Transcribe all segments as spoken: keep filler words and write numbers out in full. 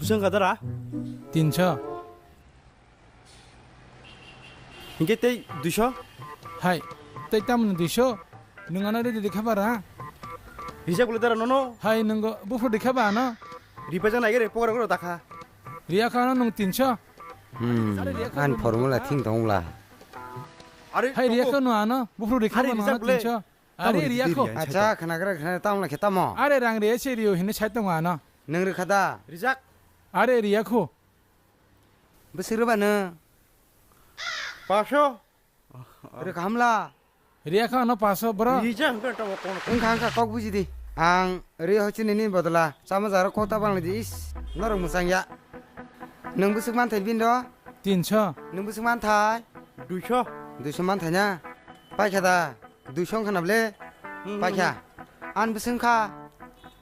Chwng kha dara? Tinso. Hinkhe tei duiso? Hai, tei tamoni duiso? Nwng ano ridi rikha ba ra? Rijak bole dara nono? Hai, nwng buphuru rikha ba ano? Ripajaknai gere pokora goro dakha. Riyakha ano nwng tinso. Hmm, ani formula thing tongla. Are, hai, riyakha no ano, buphuru rikha ba no ano tinso. Are, riyakho. Acha, khnagra khna tamla khe tamo. Are, rang riya se riyo hini sai tongo ano. Nwng rikha da? Rijak. Are, riyakho. Bwswk rwba nw? Paso. Rwkha hamla. Riyakha ano paso bro. Rijak hwnkhe tamo kono. Wngkha wngkha kok buji di. Ang rwi hoichi nini bodola. Chama jaro kota bangla di is. Norok mwchang ya. Nwng bwswk manthai bini do? Tinso. Nwng bwswk manthai? Duiso. Duiso manthai na? Paikha da? Duiso wngkha na ble? Hmm, hmm, paikha. Hmm. An bwswk wngkha?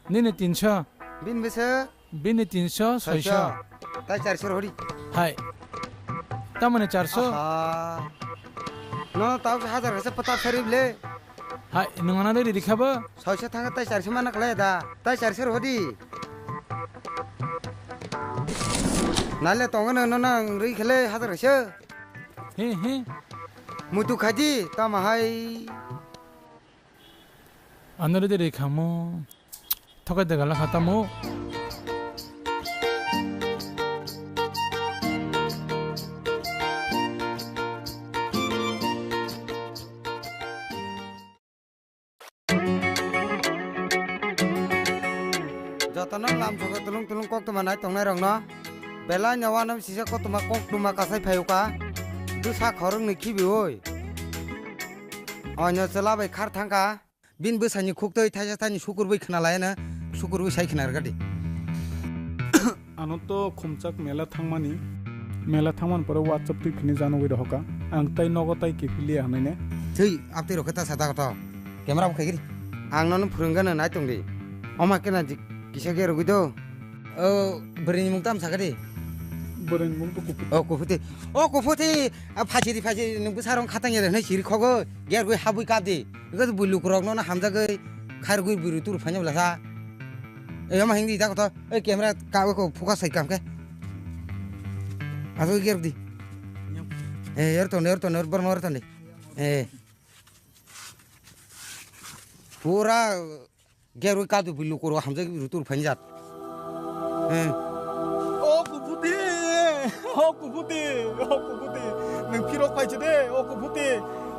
Nini tinso. Bini bwswk? Bini tinso, soiso. Soiso. Tai charso rw hori. Hai. Tamoni charso? Aha. No, tau se hajar kasa patap sari ble. Hai, nwng ano ridi rikha bo? Soiso thangkha tai charso mana khlai da. Tai charso rw hodi. Nale tongo no, no, nang rwi khle hajar kasa. He, he. Mutu khaji, tamo hai. Ano ridi rikha mo. Thokai de gala kha tamo. Jotono lam sogo tulung tulung koktwma nai tongnai rokno belai no uanam sisa koktwma koktwma kasai phaio ka. Bwsa khoroknwi khibiui oino chwla bai khar thangkha. Bini bwsani khuktwi thaisa thaini sukurwi khna laiya na, sukurwi sai khna rwgadi. Ano to khumchak mela thangmani, mela thangmani pore WhatsApp twi phini janogwi rohoka. Ang tai nogo tai kiphiliya hwnwi ne. Thwi, aptwi rokhe ta sa dago to. Camera bo khaigri. Ang nono phwrwngano nai tongdi. Oma kena kisa ge rwgwi do. O bwrwini mung tam sakadi. Bwrwini mung to Kuphuti. O Kuphuti. O Kuphuti. A phachiri phachiri nwng bwsarok khatang ya hwnwi siri khogo. Gergwi habwi kapdi. Ego bui lukurok nono hamjagwi khairgwi bwrwi turu phaina bwlasa. Ei, omo hingdi, ita koto. Ei, camera ka, ko focus sai kam khe. Aswk ger di. Eh, er ton, er ton, er borno er ton di. Eh. Pura gerwi kadu bui lukurok hamjagwi bwrwi turu phaina jat. Eh. O Kuphuti, o Kuphuti, o Kuphuti. Nwng phirok phai se de, o Kuphuti.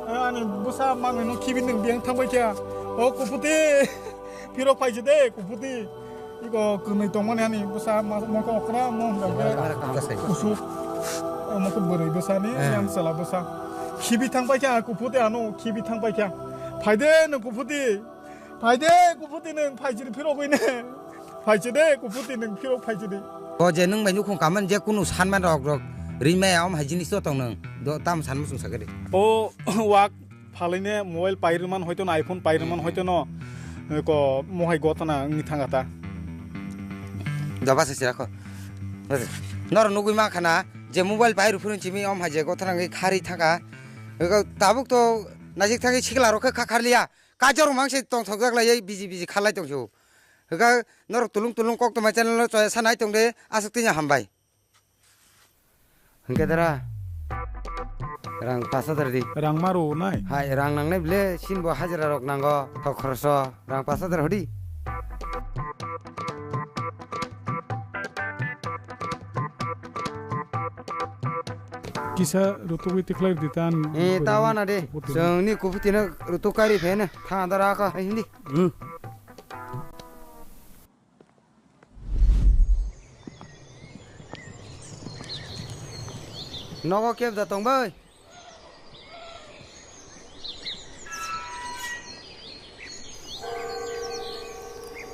Ani bwsa mangwi no khibi nwng biyang thangbai kha. O Kuphuti. Phirok phai se de, Kuphuti. Iko kwnwi tongmani ani bwsa ma-, mokhe okra mo hwnba khe. Kasai. Kusuk. Mokhe bwrwi bwsani, eh, yang chwla bwsa. Khibi thangbai kha, Kuphuti ano, khibi thangbai kha. Phai de nwng Kuphuti. Phai de, Kuphuti nwng phai chiri phirogwi ne. Phai chiri de, Kuphuti nwng phirok phai chiri. O je nwng bai nukhung kaman je kunu sanman rok rok rimaya om hai jinis to tong nwng. Do tam san muchung sakari. O wak phalai ne mobile pai rwman hoito no iPhone pai rwman hoito no. Ko mohai gotona wngwi thanga ta. Doba se sirakho. Noro nugwi ma khana je mobile pai rw phurun chimi om hai je gotona wngwi kharwi thanga. Tabuk to najik thangwi sikla rok kha kharliya. Kajor mang se tongthok jak lai biji biji khalai tong su. Hwkha norok tulung tulung koktwma channel no choya sanai tong de aswk tini hambai. Hwnkhe dara rang pash hajar di. Rang ma rw nai? Hai rang nangnai bile sin bo hajira rok nango thok khoroso rang pash hajar hodi. Kisa rutugwi tikhlai rwdi ta. Eh, tawana de. Chwngni Kuphuti no rutuk kari pheno. Tha da ra kha, hindi. Hmm. Nogo kebda tong bai.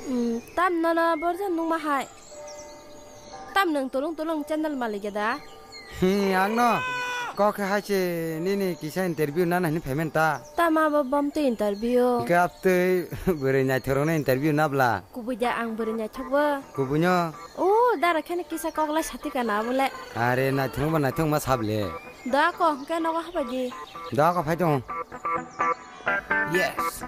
Hmm, tam nono borja nungma hai. Tam nwng tulung tulung channel malik ya da? Hmm, ang no. Kok hai se nini kisa interview nana hini payment ta. Tama bo bom twi interview. Gap twi bwrwi naithok rok no interview nabla. Kubui da ang bwrwi naithok bo. Kubui no. O dara kheno kisa kok lai sati kana bole. Are naithok ba naithok ma sable. Da ko hwnkhe nogo hapai di. Da ko phai tong. Yes.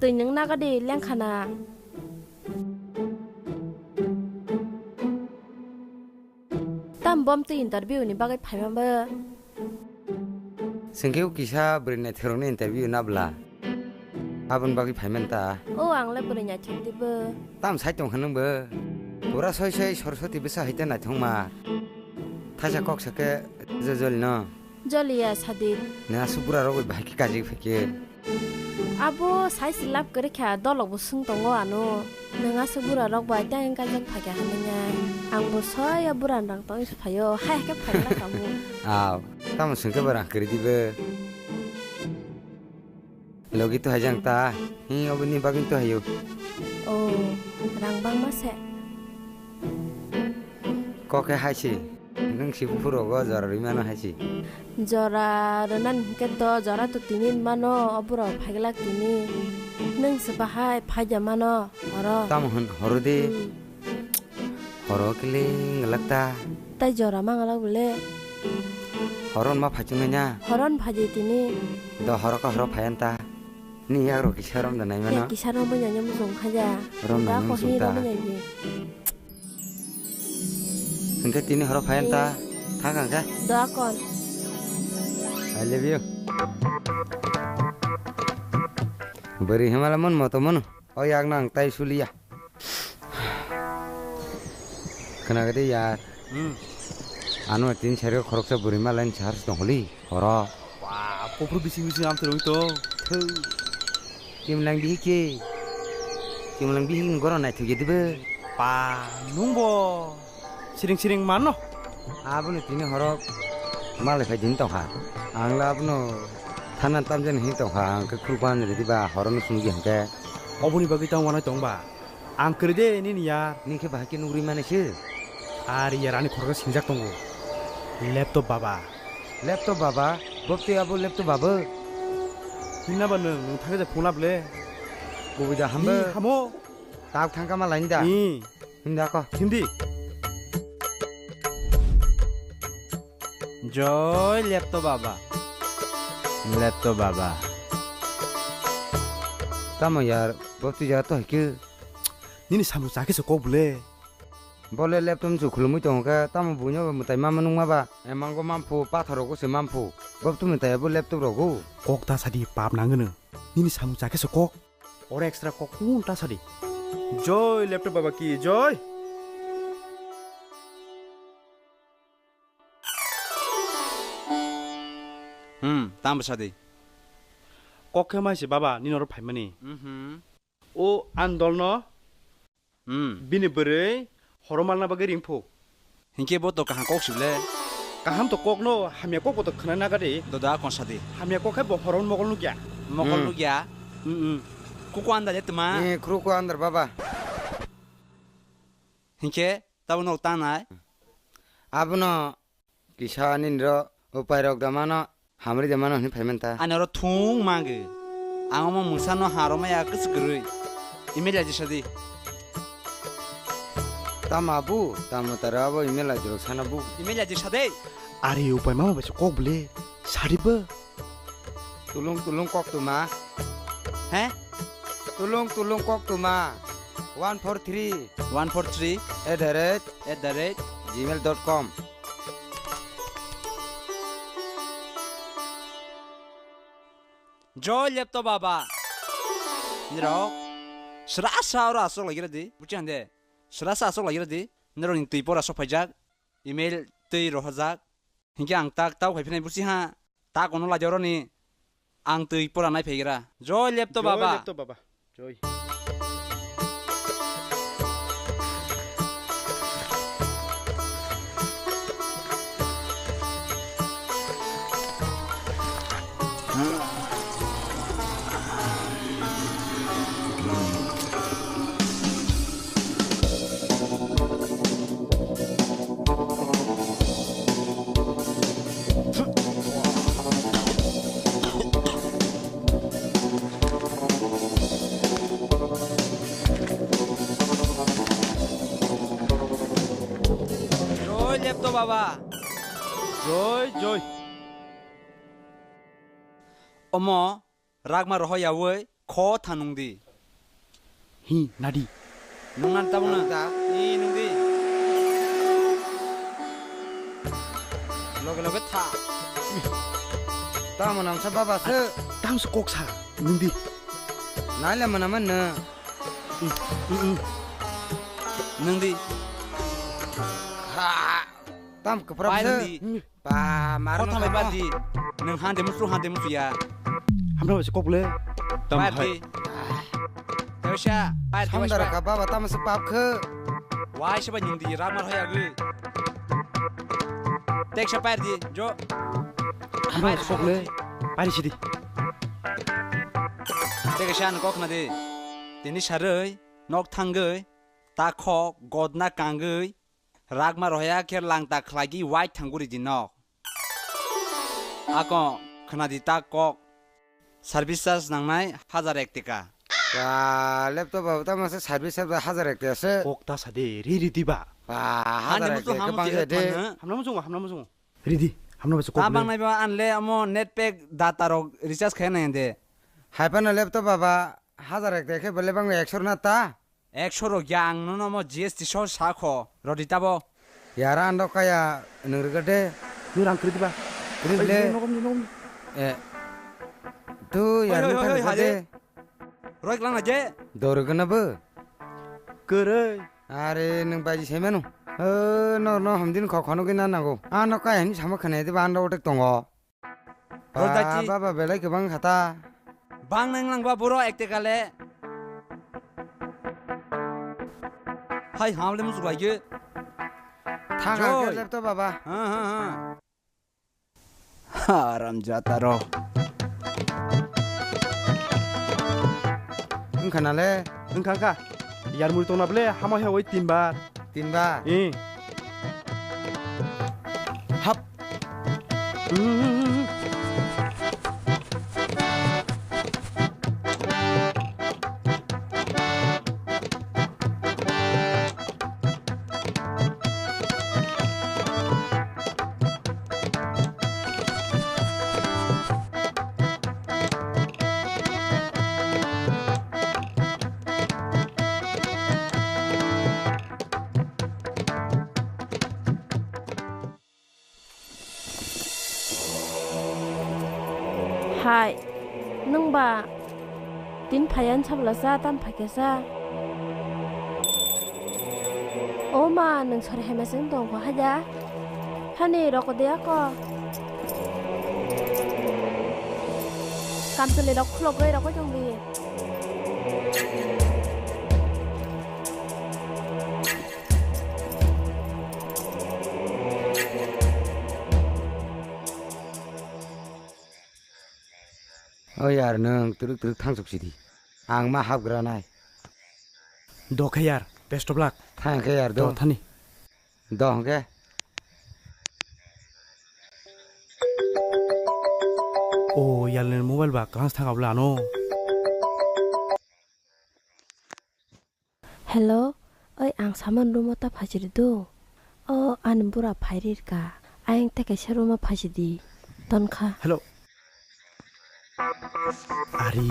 Nwng naga di lengkha na. Tam bom twi interview ni bagwi phaima bo. Sengke o kisa bwrwi naithok rokni interview na bwla. Aboni bagwi phaimani ta. O ang le bwrwi naithok di bo. Tam sai tong kha nwng bo. Pura soi soi Saraswati bwsa hai ta naithok ma. Thaisa kok sa khe je joli no. Joliya sadi. Nwng aswk bura rok bai bahai khe kaji phai khe. Abo sai se love kwrwi kha, dolok bo swng tongo ano. Nwng aswk bura rok bai tei wng kajak phaikha hwnwi nai. Ang bo soi o bura ni rang tong se phaio, hai khe phaikha kamu. Aw, tamo swngkhe bo rang kwrwi dibo. Logi to haijang ta, hi oboni bagwi to hayo. Oh, rang bangma se. Kok khe hai se. Nwng si buphuru rogo jora rwi mano hai si. Jora rwnani hinkhe to jora to tini mano, o bura phaiglak tini. Nwng se bahai phaida mano horo. Tamo hwn horo de. Hmm. Horo kiling glak ta. Tai jora manglak bole. Horo ma phaichung nanya. Horo phai de tini. Do horo ka horo phayan ta. Ni yak ro kisa rom da nai mano. Kisa rom bo nanya mujung khaja. Rom da nanya ko mujung hi ta. Rom nanya. Hingke tini horo phayan ta. Thang hingke. Doa kon. I love you. Bwrwi himala mon moto mono. O yak nang tai suliya. Khna gede yar. Hmm. Ano tin sari khoroksa bwrwi malain sar tong holi. Horo. Wah, kopru bising bising am terung to. Thau. Kimlang bihi ke. Kimlang bihi ni goro naithok ya dibe. Pa, nung bo. Siring siring mano. Abono tini horo malai phai din tongkha. Ang la abono thana tamjani hin tongkha. Ang khe khulpan ridi ba horo no sungdi hangke. Oboni bagwi tang wanai tong ba. Ang kwrwi de nini yar. Nini khe bahai khe nugri mani se. Ar yar ani khoroksa singjak tongo. Laptop baba. Laptop baba? Bobtwi abo laptop baba? Hinna ba nwng, nwng thangkhe je phone lab le. Kubui da hambo? Hi, hamo. Tak thangkha ma lain da? Hi. Hinda ko. Hindi. Joy laptop baba. Laptop baba. Tamo yar, bobtwi jaga to hai khe. Nini samung chakhe se kok bole. Bole laptop chu khulumui tongo khe, tamo buino mwtai mama nungma ba? Emango mamphu, pathor rogo se mamphu. Bobtwi mwtai abo laptop rogo. Kok ta sadi pap nangwno. Nini samung chakhe se kok. Oro extra kok kun ta sadi. Joy laptop baba ki joy. Hmm, tamo sadi. Kok khe mai se baba, nini oro phaimani. Mhm. O andol no. Hmm. Bini bwrwi horo malna bagwi ringphu. Hinkhe bo to kaham kok sibole. Kaham to kok no, hamya kok bo to khna naga de. Doda kon sadi. Hamya kok khe bo horo mogol nukya. Mogol nukya. Hmm, hmm. Kuku andar ya tuma. Eh, kruku andar baba. Hinkhe tabo nok tanai. Abono Kisa nini ro upai rok da mano, hamri da mano hwnwi phai manta. Ani oro thung mangwi. Ang omo mungsa no ha rwmaya kwchwk kwrwi. Email aji sadi. Tamo abu, tamo tara abo email aji rok sana bu. Email aji sadi. Ari upai mama bai se kok bwle. Sadi bo. Tulung tulung kok tuma. He? Tulung tulung kok tuma. One four three. One four three. At the rate. At the rate. Gmail dot com. Joy laptop baba. Nirok. Sra sa ora asok lagi radi. Buchi hande. Sra sa asok lagi radi. Nirok ni twi pora sok phaijak. Email twi rohorjak. Hinkhe ang tak tau khai phinai busi ha. Tak ono laijak roni. Ang twi pora nai phaigra. Joy laptop baba. Joy laptop baba. Joy. Joy laptop baba. Joy, joy. Omo rakma rohor yaui kho tha nung di. Hi, nadi. Nung nan tabuk na. Nung da. Hi, nung di. Loge loge tha. Tamo namsa baba se. Tamo se kok sa, nung di. Nai le mana mana. Mm, mm, mm. Nung di. Ha. Tam kwprak se. Pai nung di. Ba, mar kotha no bai kamo. Badi. Nung hande musu, hande musu ya. Hamna bai se kok le. Tam bai hai. Di. Tewsa, pai di. Samdara wasa. Ka baba tam se pap khe. Wai se bai nung di, rak mar hoya gwi. Teksa pai di, jo. Hamna bai se kok le. Pai si di. Teksa an kok na di. Tini saroi, nok thangoi, ta khok, godna kangoi. Rakma rohya khe langta khlaigwi wai thangwi ridi nok. Ako khwnadi ta kok. Service charge nangnai hajar ek teka. Ba, laptop ba tamo se service charge hajar ek teka se. Kok ta sade, ri ridi ba. Ba, hajar ek teka bang de. Hamna muchungo, hamna muchungo. Ridi, hamna bese kok. Ta bang nai ba anle amo net pack data rok recharge khai nai de. Hai phano laptop ba ba hajar ek teka khe bele bang ekshor na ta. Ekshor rok ya ang nono mo G S T so sa kho, rodi tabo. Yara ando kaya nung rega de. Nung rang kri diba? Kri le. Nogom ni, nogom ni. Eh. Tu ya nung rega de. Roi klang na je. Dor gana bo. Kere. Are nung baji semenu. Eh, no, no, hamdin kho khono gina nago. Ano kaya ni sama khane de ba ando otek tongo. Ba, ba, ba, belai kwbang kha ta. Bang nang lang ba boro ek teka le. Hai, ham le muchuk lai ge. Thang ang khe laptop baba. Ha, ha, ha. Haram jata ro. Wngkha na le? Wngkha, wngkha. Yarmuri tongna bole hamo he oi tinbar. Tinbar? Eh. Hap. Hai, nwng ba tin phaiya wngsa bwla cha, tam phaikhe cha. O ma, nwng sori hai masa wng tong kho hai da? Hani roko de ako. Kamchwlwi rok khulogwi rokoi tong di. O yar, nwng twrwk twrwk thangchuk sidi. Ang ma hapgra nai. Do khe yar, best of luck. Thang khe yar, do. Do thani. Do hwnkhe. O yalni mobile ba kwlangsa thang abla ano. Hello, oi ang saman room o ta phaisiri do. O ani bura phairi rwkha. Ayang tei kaisa room o phaisidi. Tonkha. Hello. Ari.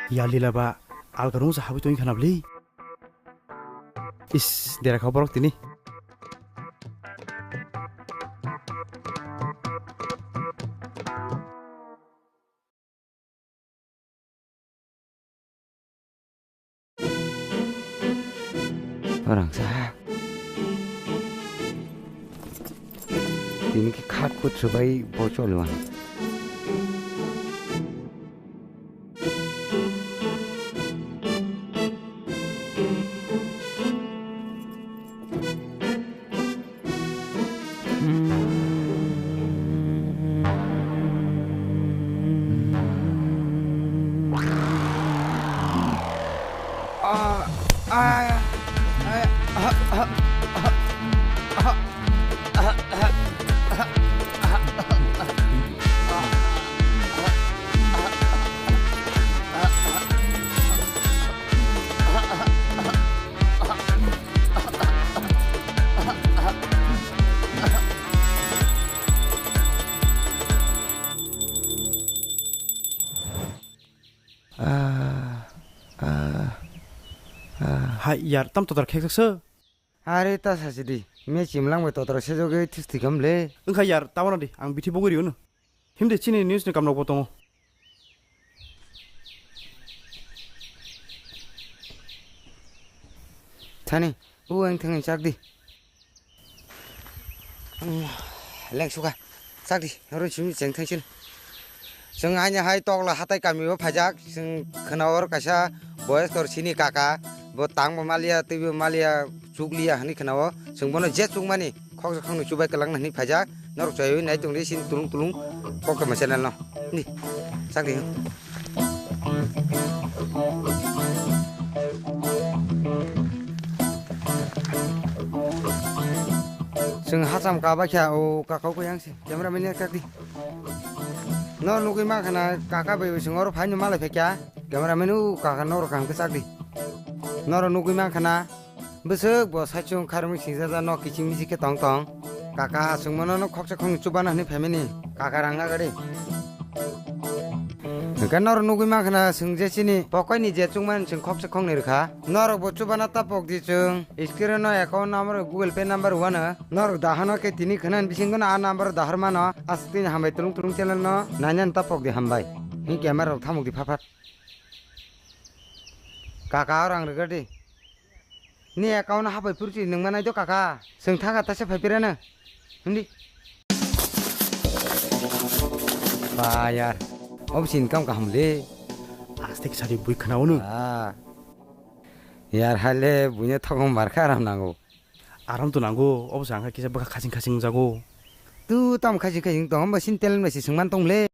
Ya lila ba alga room sa habwi tongkha na bli. Is, dera kha borok tini. Orang sa. Tini ki khat kut subai bocol wan. Yar, tam totor khekjaksa. Are ta sachidi, me chimlang bai totor sejogwi thisti kam le. Wngkha yar, tabana di, ang bithi bogwi rio no. Himde chini news ni kamrok bo tongo. Thani, o ang thangni chak di. Leng suka, chak di, oro chini cheng thangsin. Chwng haini hai tokla hatai kami o phaijak, chwng khwna oro kaisa boyos kor sini kaka, bo tang bo maliya, twi bo maliya, chukliya hwnwi khwna o. Chwng bono je chukmani, khoksa khoknwi chubai kwlangna hwnwi phaijak. Norok chaywi nai tongdi sini tulung tulung kok tongma channel no. Ni, chak di. Chwng hacham ka bakha o kaka ko yang se camera man yak chak di. No nugwi ma khana kaka bai bai chwng oro phai no malai phekya. Camera man o kaka norok kaham khe chak di. Norok nugwi ma khana. Bwswk bo saichung kharmwi singjaja nok kiching miching khe tong tong. Kaka chwngmano no khoksa khoknwi chubana hwnwi phaimani. Kaka rang nagadi. Hwnkhe norok nugwi mankha na chwng je chini pokoini je chukmani chwng khoksa khoknwi rwkha. Norok bo chubana ta pokdi chwng. Screen no account number Google Pay number wano. Norok dahano khe tini khwnani bisingo no a number dahor mano. Aswk tini hambai tulung tulung channel no nainani ta pokdi hambai. Hwnkhe camera rok thamukdi phaphat. Kaka oro ang rwgadi. Ni account hapai phuru si nung manai do kaka. Chwng thangkha taisa phai pirano. Hindi. Ba yar. Obo si income kaham le. Aste kisa di bui khna unu. Ah. Yar hale buine thokong markha aram nango. Aram to nango. Obo sa angkha kisa bwkha khasing khasing jago. Tu tam khasing khasing tong hamba sin talent bai si chwng man tong le.